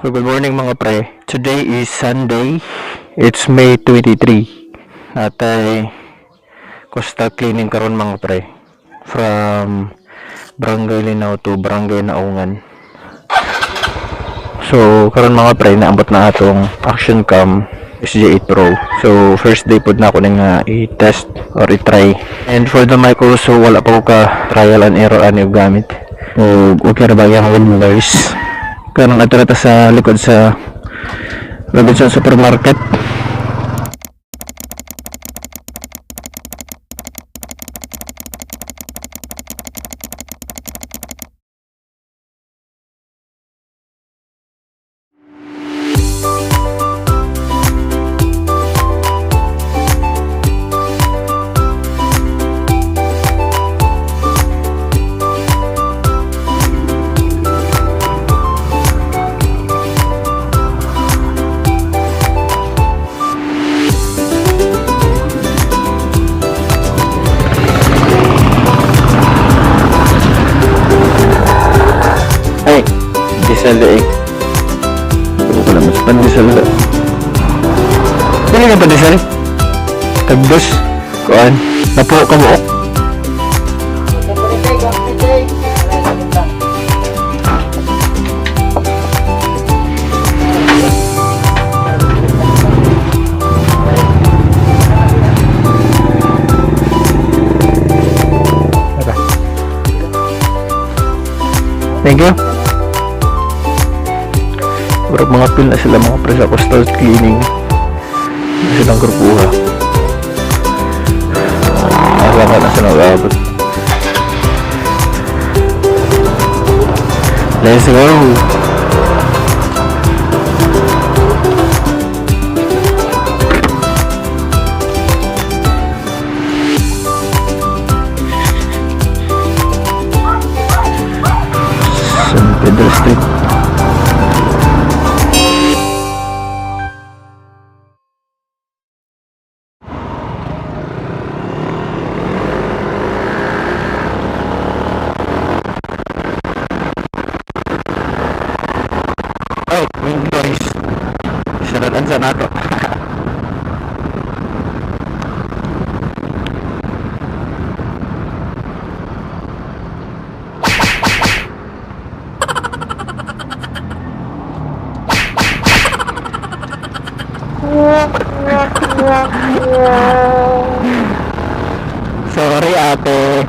So, good morning, mga pre. Today is Sunday. It's May 23. Natay coastal cleaning karon, mga pre. From Barangay Linaw to Barangay Naungan. So, karon, mga pre, naambot na atong action cam SJ8 Pro. So, first day pod na ako ning i-test or i-try. And for the mic also, wala pa ko ka trial and error ani og gamit. So, okay ra ba yung wind noise? Karong ato na ta sa likod sa Robinson Supermarket. Ay, diesel eh. Ano ko lang, mas pandesal na. Dili na pandesal? Tagdos. Kuan. Napo ka mo. Tara. Thank you. Murag mga pil na sila, mga pre, sa coastal cleaning. Na silang grupuha. Asa ka na sila mag-abot. Let's go! San Pedro Street. Oh, wind noise. Saradan sa nato. Sorry, ate.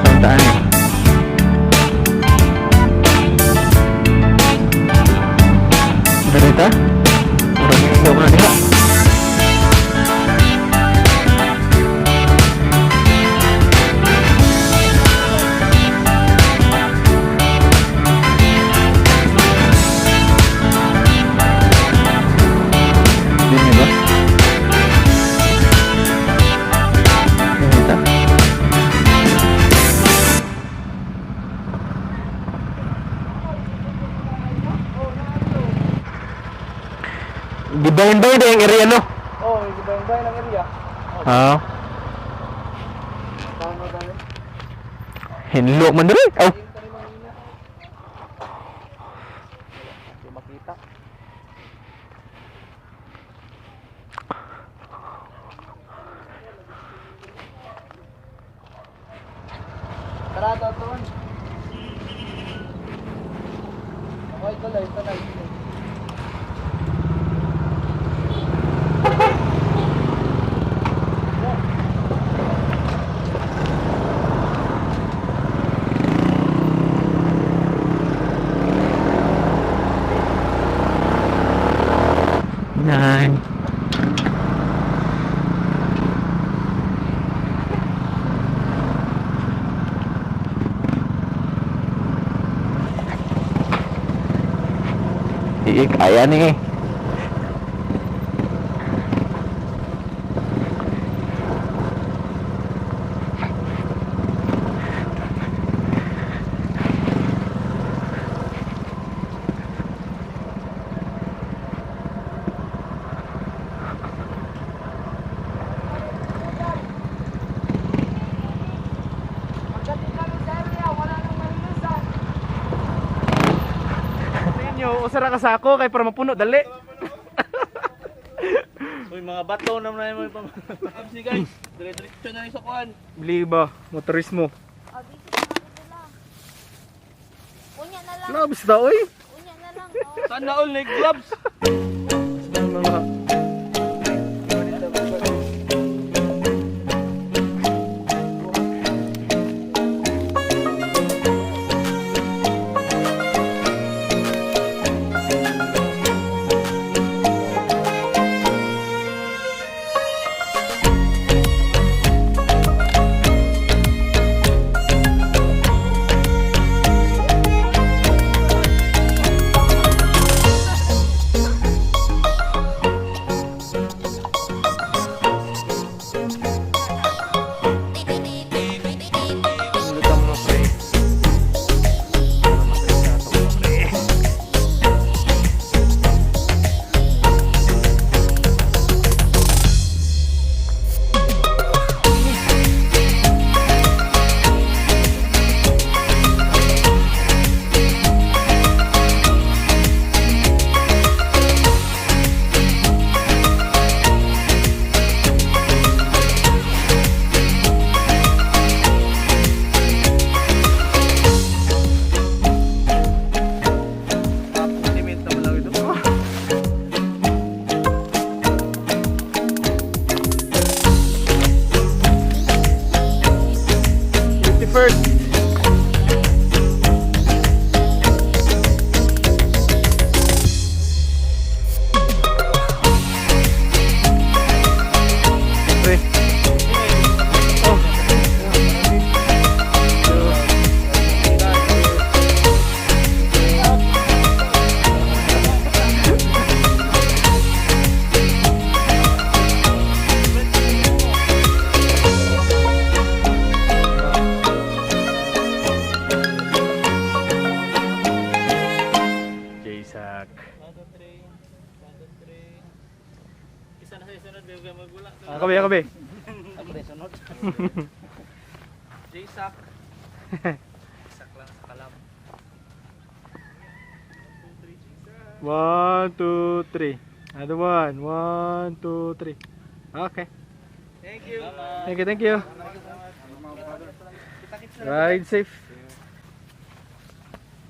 Saan taan eh? Ganita? Murag ikaw na diha. Dini ba? Ganita? Gibayin-bayin na yung area, no? Oh, gibayin-bayin ang area. Ah. Tama dali. Hinlo man diri. Aw. Hindi makita. Tara, Toton. Okay, tuloy, tuloy. Nine. Sige, kaya ni eh. Pagdating kami sa area, wala nang malilisan. Sa inyo, usa ra ka sako kay para mapuno dali. Uy, mga bato naman na yung pang... Abs ni guys, dire-diretso na yung sakuan. Biliba, motorismo. Oh, dito na lang sila. Unya na lang. Labis na oy. Unya na lang. Oh. Sana all like gloves. Cement na lang ito. 51st. Pre. Oh. Jaysack. 1, 2, 3. 1, 2, 3. Isa na sa isunod, bago magula. Ako be, ako be. Ako rin sunod. J-Sack. Sak lang sa kalam. 1, 2, 3. Another one. 1, 2, 3. Okay. Thank you. Thank you, thank you. Ride safe.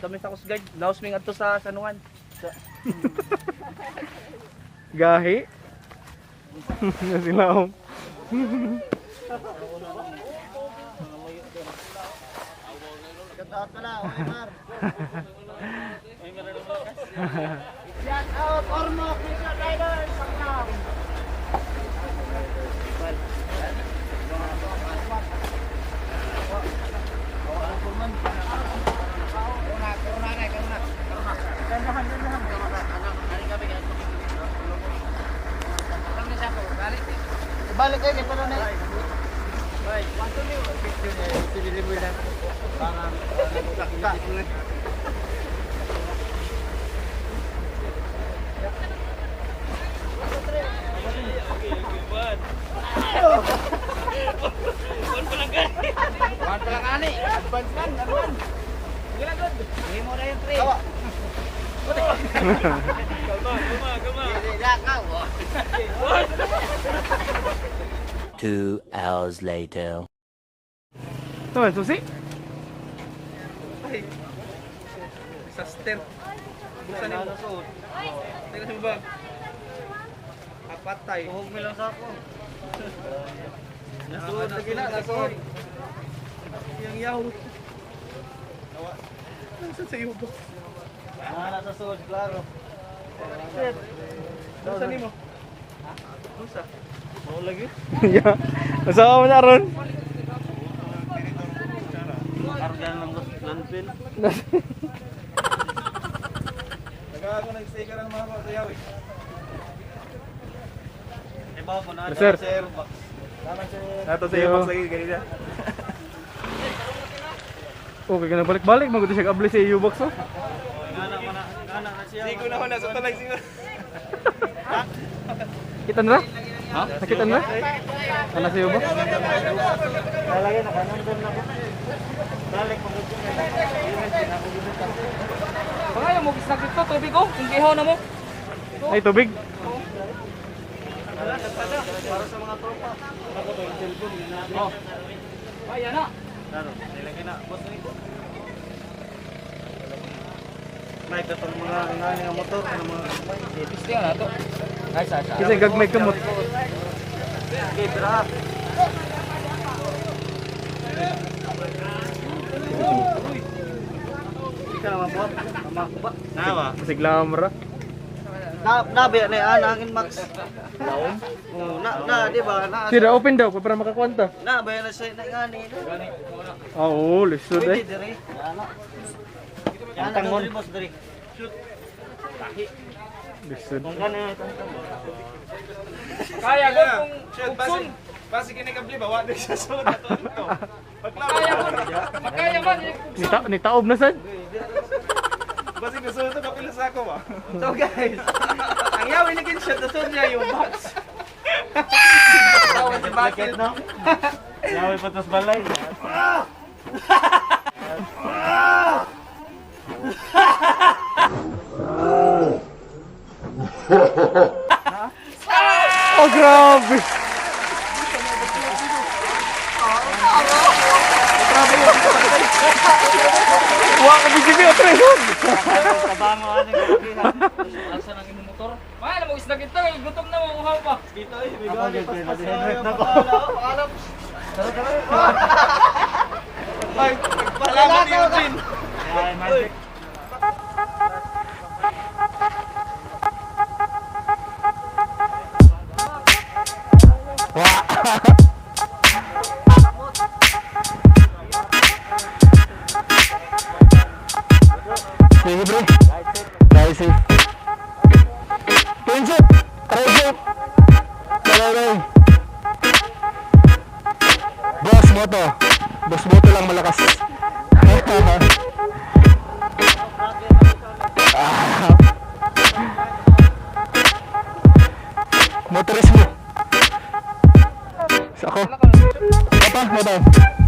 Kami sa Coast Guard, laos ming adto sa Sanuan. Gahi. Sila om. Shout out pala, Omar. Shout out, Ormoc, Mission Riders, Saknam. Balik kayo, para na. 2 hours later. Ito man, susi. Ay. Sa tent. Buksan mo. Tingnan mo ba? Apatay. Tuhog mo lang sa ako. Nasuod lagi na, nasuod. Yang yaw. Nasa sa iyo ba? Ah, nasa suod, klaro. Shit. Nasa nimo? Nasa? Mao lagi. Yeah. Asawa mo na ron. Karga lang sa landfill. Bago nag-sticker ang mga sayaw eh. Sir. Nato sa iyo box lagi ganina. Okay ka na balik-balik. Magusto siya abli sa EU box oh. Sigo na na sa talay siguro. Kita na? Ha? Nakita na? Ano sa EU box? Pangayo mo gisnag dito tubig oh, kung gihaw na mo. Ay, tubig. Oh. Kaya na. May katong mga nga motor ano mga Piste na to. Ay sa sa. Kasi gagmay kamot. Okay, pira. Nawa. Masiglam ra. Na na ba na ana angin max. Oh, na na di ba? Na Sira open daw para makakwanta. na ba na sa na ngani. Ah, oo, lisod Pwede eh. dire. Ana. Ana diri boss diri. Lisod. Kaya gud kung Shoot, ukson. basi. Basi kini kabli ba wa siya sulod ato dito. Kaya man. Makaya man eh, ukson. Nitaob na sad. Basi nasulod to kapila sa ako ba. So guys, ang yawi ni kin shot nasud niya yung box. Tawa si Basil. Yawi patas balay. Oh, grabe. Wa ka BGB o tres. Tabango ani ko. Asa nang imong motor? Pangayo mo gisnag dito, eh, gutom na mo uhaw pa. Dito ay may gali paspas Ay, nagpalamat yung Eugene. Sige pre. Ride safe. Pinchot! Ride safe! Tuloy. Boss moto. Boss moto lang malakas. Ah. Motorismo. Sa ako. Papa, bye-bye.